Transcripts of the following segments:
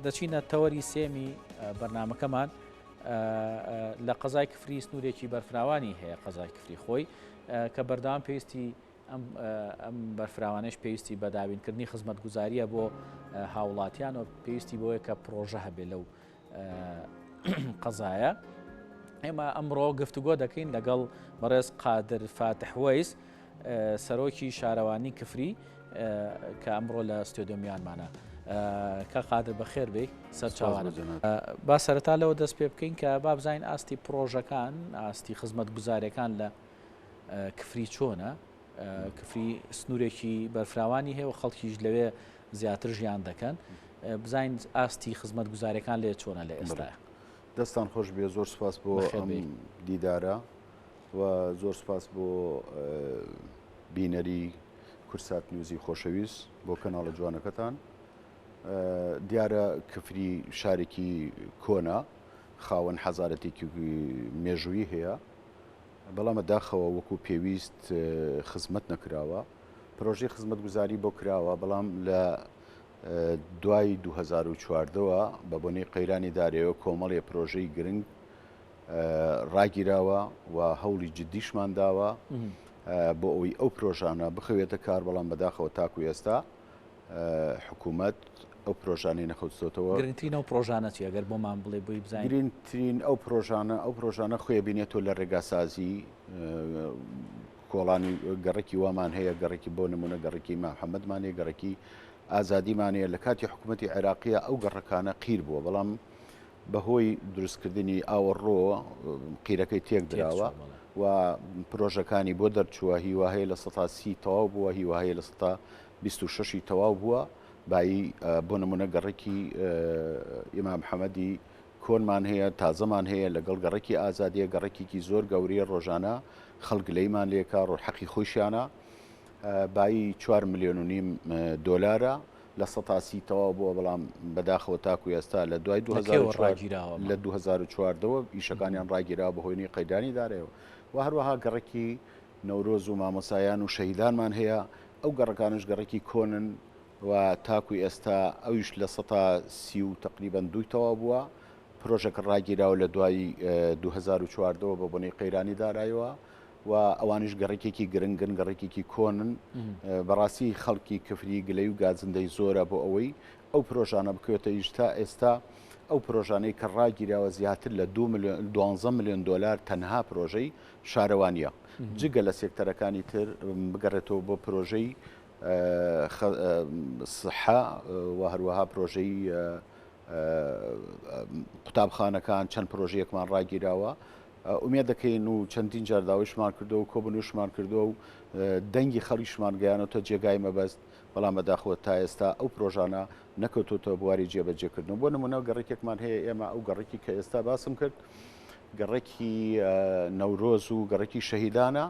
دەچینە تەوەری سێمی بەرنمەکەمان لە قەزای کفری سنوورێکی بەرفراوانی هەیە قەزای کفری خۆی کە بەردەوام پێویستی ئەم بەرفراوانەش پێویستی بە دابینکردنی خزمەتگوزاریە بۆ هاوڵاتیان و پێویستی بۆیە کە پرۆژە هەبێ لەو قەزایە. ئێمە ئەمڕۆ گفتوگۆ دەکەین لەگەڵ بەڕێز قادر فاتح وەیس سەرۆکی شارەوانی کفری کە ئەمڕۆ لە ستۆدیۆ میوانمانە. کاک قادر بەخێر بێی سەرچاوانە. با سەرەتا لەوە دەست پێ بکەین کە با بزانین ئاستی پڕۆژەکان، ئاستی خزمەتگوزاریەکان لە کفری چۆنە؟ کفری سنوورێکی بەرفراوانی هەیە و خەڵکیش لەوێ زیاتر ژیان دەکەن. بزانین ئاستی خزمەتگوزاریەکان لێ چۆنە لە ئێستا؟ دەستان خۆش بێ زۆر سپاس بۆ ئەم دیدارە و زۆر سپاس بۆ بینەری کورسات نیوزی خۆشەویست بۆ کەناڵە جوانەکەتان. دیارە کفری شارێکی کۆنە، خاوەن حەزارەتێکی مێژوویی هەیە، بەڵام بەداخەوە وەکو پێویست خزمەت نەکراوە. پرۆژەی خزمەتگوزاری بۆ کراوە، بەڵام لە دوای 2014ەوە بە بۆنەی قەیرانی دارەوە کۆمەڵێ پرۆژەی گرنگ ڕاگیراوە و هەوڵی جدیشمان داوە بۆ ئەوەی ئەو پرۆژانە بخەوێتە کار، بەڵام بەداخەوە تاکو ئێستا حکوومەت ئەو پرۆژانەی نەخستۆتەوە. گرنگترین ئەو پرۆژانە چی ئەگەر بۆمان بڵێ بۆی بزانین؟ گرنگترین ئەو پرۆژانە ئەو پرۆژانە خۆی بینێتەوە لە ڕێگاسازی کۆڵانی گەڕەکی وامان هەیە گەڕەکی بۆ نمونە گەڕەکی مام حەمەدمان هەیە گەڕەکی ئازادیمان هەیە لە کاتی حکوومەتی عێراقیە ئەو گەڕەکانە قیر بووە بەڵام بەهۆی دروستکردنی ئاوەڕۆ قیرەکەی تێکدراوە و پرۆژەکانی بۆ دەرچووە، هیوا هەیە 30% تەواو بووە، هیوا هەیە 26%ی تەواو بووە، بایی بۆ نمونە گەڕەکی ئیمام حەمەدی کۆنمان هەیە، تازەمان هەیە، لەگەڵ گەڕەکی ئازادیە، گەڕەکێکی زۆر گەورەیە، ڕۆژانە خەڵک گلەیمان لێکا، ڕۆ حەقی خۆیشیانە، بایی 4 ملیۆن و نیم دۆلارە. 30% تەواو بووە، بەڵام بەداخەوە تاکو ئێستا لە دوای 2004 لە 2014ەوە ئیشەکانیان ڕاگیراوە بەهۆی قەیرانی دارایەوە و هەروەها گەڕەکی نەورۆز و مامۆسایان و شەهیدانمان هەیە، ئەو گەڕەکانش گەڕەکی کۆنن و تاکو ئێستا ئەویش 30% و تقریبا دووی تەواو بووە، پرۆژەکە ڕاگیراوە لە دوای 2014ەوە بە بۆنەی قەیرانی دارایەوە و ئەوانیش گەڕەکێکی گرنگن، گەڕەکێکی کۆنن. بەڕاستی خەڵکی کفری گلەی و گازندەی زۆرە بۆ ئەوەی ئەو پرۆژانە بکەوێتە ئیش. تا ئێستا ئەو پرۆژانەی کە ڕاگیراوە زیاتر لە 12 ملیۆن دۆلار تەنها پرۆژەی شارەوانیە، جگە لە سێکتەرەکانی تر بگەڕێتەوە بۆ پرۆژەی سحە و هەروەها پرۆژەی قوتابخانەکان، چەند پرۆژەیەکمان ڕاگیراوە. ئومێد دەکەین و چەندین جار داوایشمان کردووە و کۆبوونەوەشمان کردووە و دەنگی خەڵکیشمان گەیانۆتە جێگای مەبەست، بەڵام بەداخەوە تا ئێستا ئەو پرۆژانە نەکەوتۆتە بواری جێبەجێکردنەوە. بۆ نمونە گەڕەکێکمان هەیە ئێمە، ئەو گەڕەکی کە ئێستا باسم کرد گەڕەکی نەورۆز و گەڕەکی شەهیدانە،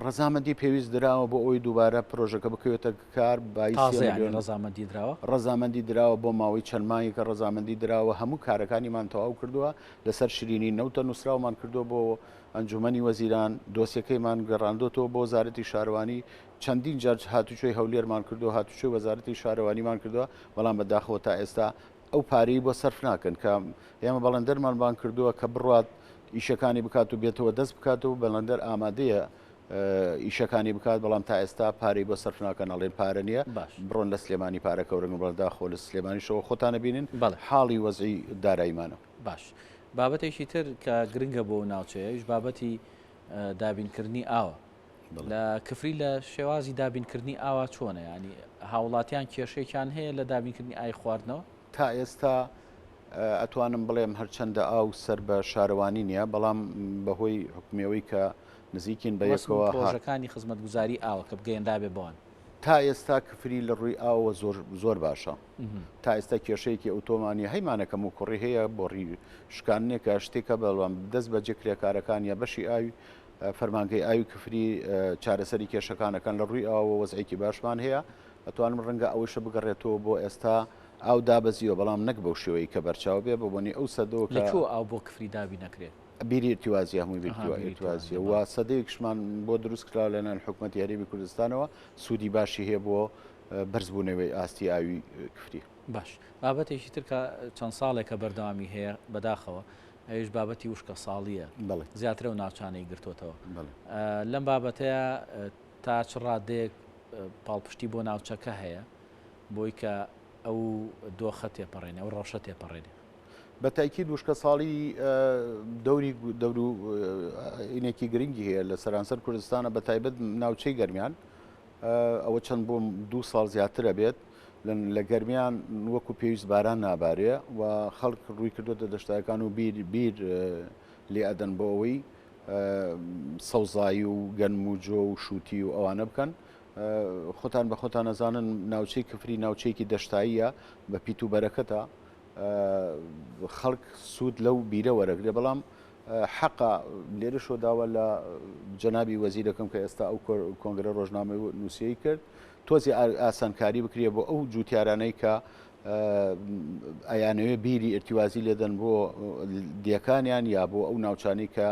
ڕەزامەندی پێویست دراوە بۆ ئەوەی دووبارە پرۆژەکە بکەوێتە کار بای تازە یانی ڕەزامەندی دراوە؟ ڕەزامەندی دراوە بۆ ماوەی چەند مانگێکە ڕەزامەندی دراوە، هەموو کارەکانیمان تەواو کردووە، لەسەر شیرینی نەوتە نووسراومان کردووە بۆ ئەنجومەنی وەزیران، دۆسیەکەیمان گەڕاندۆتەوە بۆ وەزارەتی شارەوانی، چەندین جار هاتوچۆی هەولێرمان کردووە، هاتوچۆی وەزارەتی شارەوانیمان کردووە، بەڵام بەداخەوە تا ئێستا ئەو پارەی بۆ سەرف ناکەن کە ئێمە بەڵێندەرمان بانگ کردووە کە بڕوات ئیشەکانی بکات و بێتەوە دەست بکات و بەڵێندەر ئامادەیە ئیشەکانی بکات، بەڵام تا ئێستا پارەی بۆ سەرف ناکەن، ئەڵێن پارە نییە، بڕۆن لە سلێمانی پارە کەورن، بەڵام داخۆ لە سلێمانیشەوە خۆتانە بینن حاڵی وەزعی داراییمانە. باش بابەتێکی تر کە گرنگە بۆ ناوچەیە ئەویش بابەتی دابینکردنی ئاوە. لە کفری لە شێوازی دابینکردنی ئاوا چۆنە؟ یانی هاوڵاتیان کێشەیەکیان هەیە لە دابینکردنی ئاوی خواردنەوە؟ تا ئێستا ئەتوانم بڵێم هەرچەندە ئاو سەر بە شارەوانی نییە، بەڵام بەهۆی حکومیەوەی کە نزیکین بە یەکەوە پرۆژەکانی خزمەتگوزاری ئاوە کە بگەیەنرابێ بەوان. تا ئێستا کفری لە ڕووی ئاوەوە زۆر زۆر باشە. تا ئێستا کێشەیەکی ئەوتۆمان نییە، هەیمانە کەموکوڕی هەیە، بۆڕی شکاندنێکە، شتێکە، بەڵام دەست بەجێ کرێکارەکان یا بەشی ئاوی فەرمانگەی ئاوی کفری چارەسەری کێشەکانەکان لە ڕووی ئاوەوە وەزعێکی باشمان هەیە، ئەتوانم ڕەنگە ئەوەیشە بگەڕێتەوە بۆ ئێستا ئاو دابەزیوە بەڵام نەک بەو شێوەی کە بەرچاو بێ بە بۆنەی ئەو سەدەوە کە لە کوێوە ئاو بۆ کفری دابین ئەکرێت؟ بیری ئیرتیوازیە هەمووی بیری ئیرتیوازیە و سەدەیەکشمان بۆ دروست کراوە لەلایەن حکومەتی هەرێمی کوردستانەوە سوودی باشی هەیە بۆ بەرزبوونەوەی ئاستی ئاوی کفری. باش بابەتێکی تر کە چەند ساڵێکە بەردەوامی هەیە بەداخەوە ئەویش بابەتی وشکە ساڵیە زیاترە و ناوچانەی گرتوتەوە لەم بابەتەیە تا چ ڕادەیەک پاڵپشتی بۆ ناوچەکە هەیە بۆی کە ئەو دۆخە تێپەڕێنێ ئەو ڕەوشە تێپەڕێنێ؟ بە تاکید وشکە ساڵی دەوری دەور و ئینێکی گرنگی هەیە لە سەرانسەر کوردستانە بە تایبەت ناوچەی گەرمیان ئەوە چەند بۆ دوو ساڵ زیاترە بێت لە گەرمیان وەکو پێویست باران نابارێ و خەڵک ڕووی کردوتە دەشتایەکان و بیر بیر لێ ئەدەن بۆ ئەوەی سەوزایی و گەنم و جۆ و شووتی و ئەوانە بکەن خۆتان بە خۆتان ئەزانن ناوچەی کفری ناوچەیەکی دەشتاییە بە پیت و بەرەکەتە خەڵک سوود لەو بیرە وەرەگرێ بەڵام حەقە لێرەشۆ داوا لە جەنابی وەزیرەکەم کە ئێستا ئەو کۆنگرە ڕۆژنامەی نووسەی کرد تۆزی ئاسانکاری بکرێ بۆ ئەو جوتیارانەی کە ئەیانەوێ بیری ئرتیوازی لێدەن بۆ دیەکانیان یا بۆ ئەو ناوچانەی کە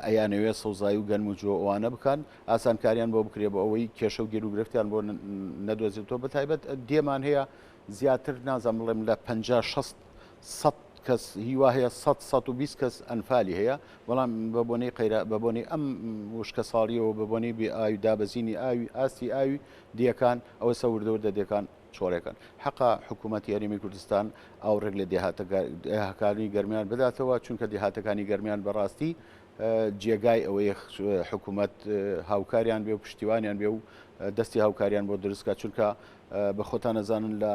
ئەیانەوێ سەوزایی و گەنم و جۆ ئەوانە بکەن ئاسانکاریان بۆ بکرێ بۆ ئەوەی کێشە و گیروگرفتیان بۆ نەدۆزێتەوە بە تایبەت دێمان هەیە زیاتر نازانم بڵێم لە 50 60 100 کەس هیوا هەیە 100 120 کەس ئەنفالی هەیە بەڵام بە بۆنەی قەیرا بە بۆنەی ئەم وشکە ساڵیەوە بە بۆنەی بێ ئاوی دابەزینی ئاوی ئاستی ئاوی دیەکان ئەوە سە وردە وردە دێکان چۆڵەکەن حەقە حکوومەتی هەرێمی کوردستان ئاوڕێک لە دێهاتەکانی گەرمیان بداتەوە، چونکە دێهاتەکانی گەرمیان بەڕاستی جێگای ئەوەیە حکوومەت هاوکاریان بێ و پشتیوانیان بێ و دەستی هاوکاریان بۆ دروست بکات، چونکە بە خۆتان ئەزانن لە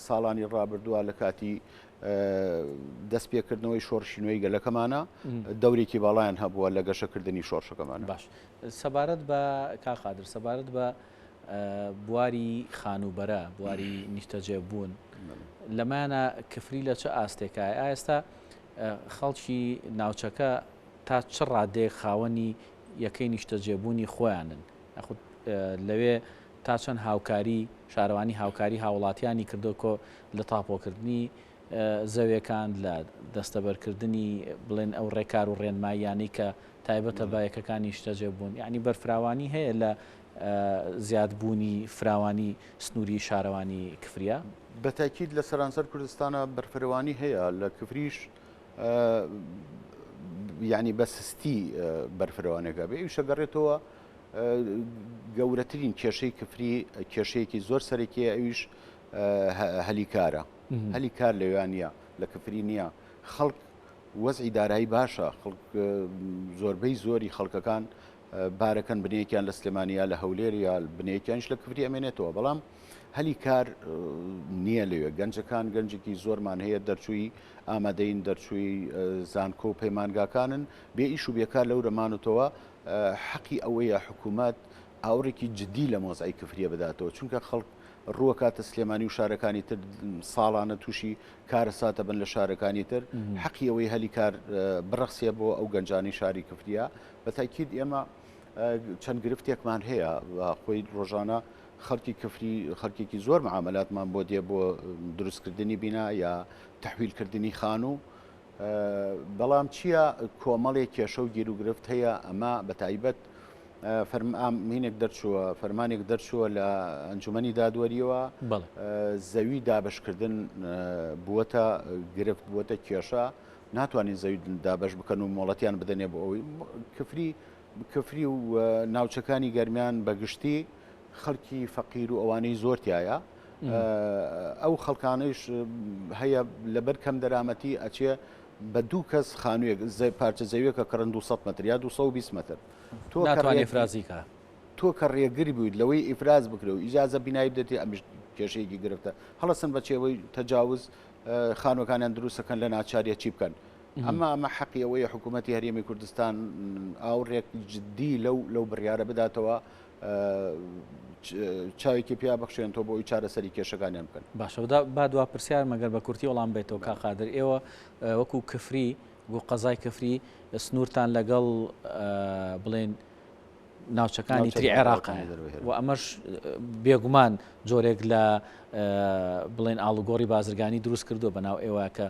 ساڵانی ڕابردووە لە کاتی دەست پێکردنەوەی شۆڕشی نوێی گەلەکەمانە دەورێکی باڵایان هەبووە لە گەشەکردنی شۆڕشەکەمانە. باش سەبارەت بە کاک قادر سەبارەت بە بواری خانووبەرە، بواری نیشتەجێبوون لەمانە کفری لە چ ئاستێکایە؟ ئایا ئێستا خەڵکی ناوچەکە تا چ ڕادەیەک خاوەنی یەکەی نیشتەجێبوونی خۆیانن؟ یاخود لەوێ تا چەند هاوکاری شارەوانی هاوکاری هاوڵاتیانی کردو کۆ لە تاپۆکردنی زەویەکان، لە دەستەبەرکردنی بڵێن ئەو ڕێکار و ڕێنماییانەی کە تایبەتە بە یەکەکانی نیشتەجێبوون، یانی بەرفراوانی هەیە لە زیادبوونی فراوانی سنووری شارەوانی کفریا؟ بە تاکید لە سەرانسەر کوردستانا بەرفرەوانی هەیە، لە کفریش یانی بە سستی بەرفرەوانێک هەبێ، ئەویش ئەگەڕێتەوە گەورەترین کێشەی کفری کێشەیەکی زۆر سەرەکیە ئەویش هەلی کارە، هەلی کار لەوێ نییە، لە کفری نییە، خەڵک وەزعی دارایی باشە، خەڵک زۆربەی زۆری خەڵکەکان بارەکەن بنەیەکیان لە سلێمانی یا لە هەولێر یا بنەیەکیانیش لە کفری ئەمێنێتەوە بەڵام هەلی کار نییە لەوێ گەنجەکان گەنجێکی زۆرمان هەیە دەرچووی ئامادەین دەرچووی زانکۆ و پەیمانگاکانن بێ ئیش و بێکار لەو رەمانەتەوە حەقی ئەوەیە حکوومەت ئاوڕێکی جدی لە مۆزعی کفریە بداتەوە چونکە خەڵک ڕووەکاتە سلێمانی و شارەکانی تر ساڵانە تووشی کارەساتە بن لە شارەکانی تر حەقی ئەوەی هەلی کار بڕەخسێ بۆ ئەو گەنجانی شاری کفریە بە تاکید ئێمە چەند گرفتێکمان هەیە خۆی ڕۆژانە خەڵکی کفری خەڵکێکی زۆر معاملاتمان بۆ دێ بۆ دروستکردنی بینا یا تحویلکردنی خانوو بەڵام چییە کۆمەڵێک کێشە و گیروگرفت هەیە ئەمە بە تایبەت فەرمانێک دەرچووە فەرمانێک دەرچووە لە ئەنجومەنی دادوەریەوە زەوی دابشکردن بووەتە گرفت بووەتە کێشە ناتوانین زەوی دابەش بکەن و مۆڵەتیان بدەنێ بۆ ئەوەی کفری کفری و ناوچەکانی گەرمیان بەگشتی خەڵکی فەقیر و ئەوانەی زۆر تایە ئەو خەڵکانەیش هەیە لەبەر کەم دەرامەتی ئەچێ بە دوو کەس خانوویەک پارچە زەویەکە کڕن 200 متر یا 220 متر تۆ ناتوانێت ئیفرازی کە تۆ کە ڕێگر بوویت لەوەی ئیفراز بکرێ و ئیجازە بینایی بدەێت ئەمیش کێشەیەکی گرفتە هەڵەسن بە چێوەی تەجاوز خانوەکانیان دروستەکەن لە ناچاریە چی بکەن ئەمە ئەمە حەقی ئەوەیە حکوومەتی هەرێمی کوردستان ئاوڕێک جددی لەو لەو بڕیارە بداتەوە چاوێکی پیا بخشێنەوە بۆ ئەوی چارەسەری کێشەکانیان بکەن. باشە با دوا پرسیار مەگەر بە کورتی وەڵام بێتەوە کا قادر ئێوە وەکو کفری وەکو قەزای کفری سنوورتان لەگەڵ بڵێن ناوچەکانی تری عێراق و ئەمەش بێگومان جۆرێک لە بڵێن ئاڵوگۆڕی بازرگانی دروست کردو بە ناو ئێوە کە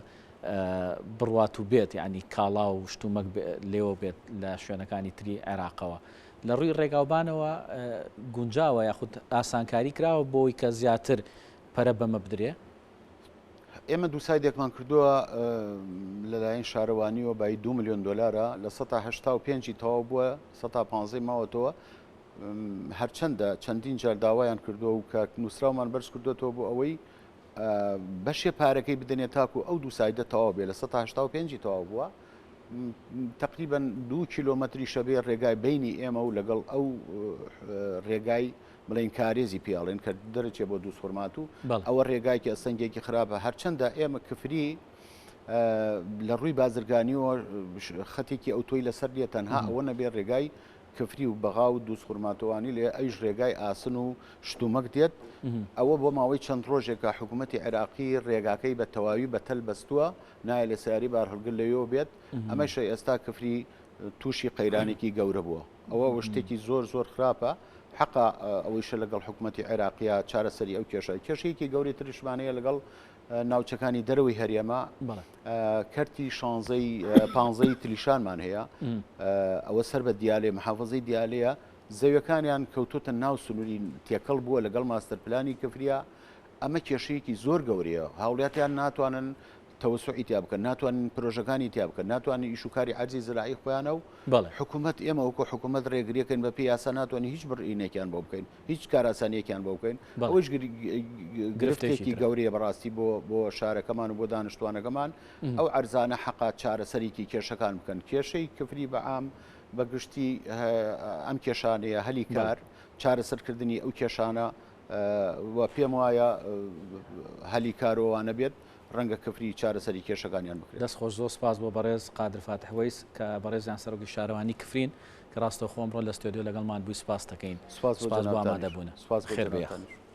بڕوات و بێت یعنی کاڵا و شتومەک لێوە بێت لە شوێنەکانی تری عێراقەوە لە ڕووی ڕێگاوبانەوە گونجاوە یاخود ئاسانکاری کراوە بۆی کە زیاتر پەرە بەمە بدرێ؟ ئێمە دووسایدێکمان کردووە لەلایەن شارەوانیەوە بای 2 میلیۆن دلارە لە 1970 تەواو بووە 15 ماوەتەوە هەرچەندە چەندین جار داوایان کردووە و کە نووسراومان بەرز کردوێتەوە بۆ ئەوەی بەشێ پارەکەی بدەنێ تاکو ئەو دوو سایدە تەواو بێ لە 1970 تەواو بووە تقریبا دوو کیلۆمەتری شەبێ ڕێگای بینی ئێمە و لەگەڵ ئەو ڕێگای بڵێن کارێزی پیاڵێن کە دەرچێ بۆ دوو سوورمات و ئەوە ڕێگایکی ئەسەنگێکی خراپە هەرچەندە ئێمە کفری لە ڕووی بازرگانیەوە خەتێکی ئەوتۆی لەسەر نیە تەنها ئەوە نەبێ ڕێگای کفری و بەغا و دووزخورماتوانی لێ ئەویش ڕێگای ئاسن و شتومەک دێت ئەوە بۆ ماوەی چەند ڕۆژێکە حکوومەتی عێراقی ڕێگاکەی بە تەواوی بە تەل بەستووە نایە لە سیاری بارهەڵگر لەوێوە بێت ئەمەشە ئێستا کفری تووشی قەیرانێکی گەورە بووە ئەوە شتێکی زۆر زۆر خراپە حەقا ئەوەیشە لەگەڵ حکوومەتی عێراقیە چارەسەری ئەو کێشە کێشەیەکی گەورەی ترشمانەیە لەگەڵ ناوچەکانی دەرەوەی هەرێمە کەرتی شانزەی پانزەی تلیشانمان هەیە ئەوە سەر بە دیالێ محافظەی دیالەیە زەویەکانیان کەوتوتە ناو سنووری تێکەڵ بووە لەگەڵ ماستەر پلانی کفریا ئەمە کێشەیەکی زۆر گەورەیە هاوڵاتیان ناتوانن تەوەسوعی تیا بکەن ناتوانن پرۆژەکانی تیا بکەن ناتوانن ئیش و کاری عەرزی زراعی خۆیانە و حکوومەت ئێمە وەکو حکوومەت ڕێگریەکەن بە پێی یاسا ناتوانین هیچ بڕینێکیان بۆ بکەین هیچ کاراسانیەکیان بۆ بکەین ئەوەش گرفتێکی گەورەیە بەڕاستی بۆ بۆ شارەکەمان و بۆ دانیشتوانەکەمان ئەو ئەرزانە حەقا چارەسەرێکی کێشەکان بکەن کێشەی کفری بەعام بە گشتی ئەم کێشانەیە هەلی کار چارەسەرکردنی ئەو کێشانە و پێم وایە هەلی کارۆوانە بێت ڕەنگە کفری چارەسەری کێشەکانیان بکرێت. دەست خۆش زۆر سپاس بۆ بەڕێز قادر فاتح وەیس کە بەڕێزیان سەرۆکی شارەوانی کفرین کە ڕاستەوخۆ ئەمڕۆ لە ستۆدیۆ لەگەڵمان بووی سپاست دەکەین سپاس بۆ سپاس بۆ جەنابتانیش ئامادەبوونت سپاس بۆ خێر بێ. جەنابتانیش.